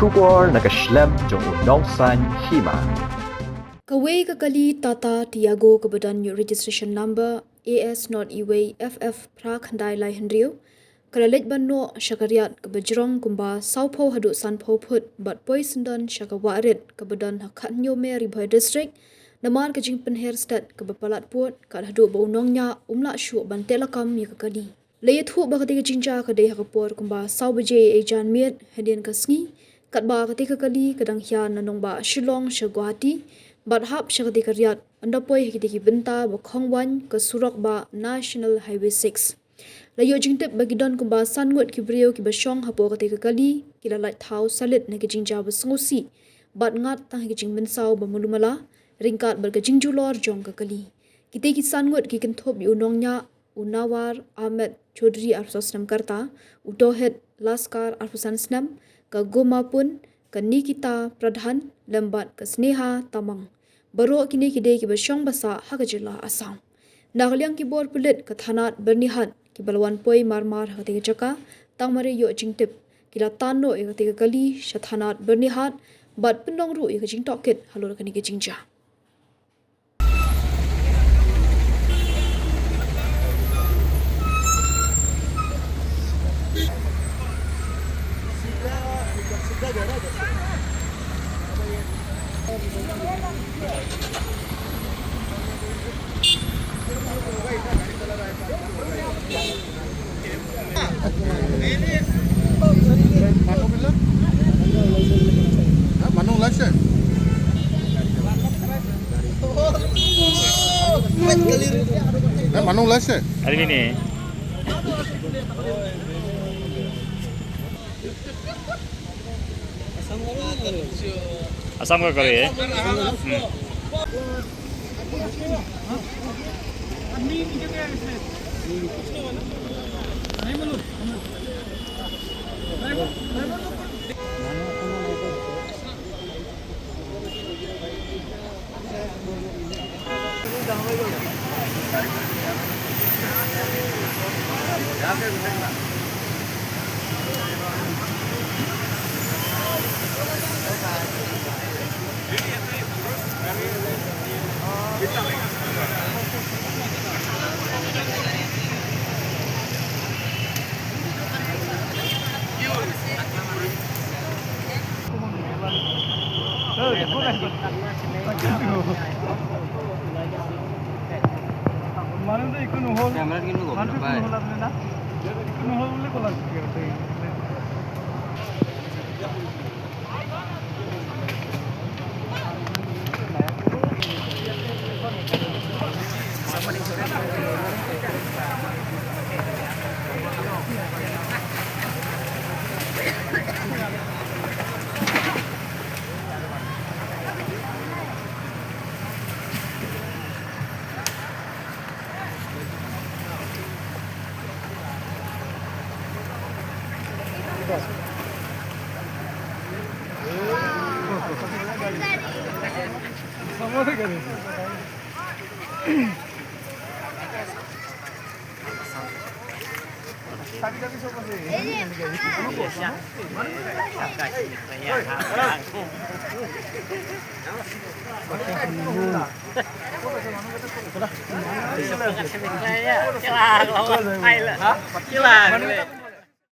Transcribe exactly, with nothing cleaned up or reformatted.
Khubor na ka shlem jong u nongsaiñ hima. Kawei ka kali Tata Tiago kaba don ïa u registration number A S not iwei F F phra khyndai lai hynriew ka la leit ban noh sha ka riat kaba jrong kumba sawphew haduh sanphew phut bad poi syndon sha ka wah rit kaba don ha Khathynñiewmer, Ri Bhoi District, namar ka jingpynher stet kaba palat pud, kat haduh ba u nongñiah um lah shuh ban teh lakam ïa ka kali. La ïathuh ba katei ka jingjia ka dei ha ka por kumba saw baje eiei janmiet hadien ka sngi, katba katei ka kali ka dang hiar na nongbah Shillong sha Guwahati bad hap sha katei ka riat ynda poi ha kitei ki bynta ba khongwaiñ ka surok bah National Highway six. La ïoh jingtip ba ki don kumba san ngut ki briew kiba shong hapoh katei ka kali ki la lait thaw salit na ki jingjia ba sngewsih bad ngat tang ha ki jingmynsaw ba malu mala ryngkat bad ka jingjulor jong ka kali. Kitei ki san ngut ki kynthup ïa u nongñiah, u Nawar Ahmed Chaudhry arphew saw snem ka rta, u Tohid Laskar arphew san snem, ka Gomapun, ka Nikita Pradhan lem bad ka Sneha Tamang. Baroh kine ki dei kiba shong ba sah ha ka jylla Assam. Na ka liang ki bor pulit ka thanat Byrnihat kiba la wan poi mar mar ha katei ka jaka tang mar ïoh jingtip, ki la tan noh ïa katei ka kali sha thanat Byrnihat bad pynlong ruh ïa ka jingtohkit halor kane ka jingjia. Ari bini. Assam ka kali, eh? Hmm.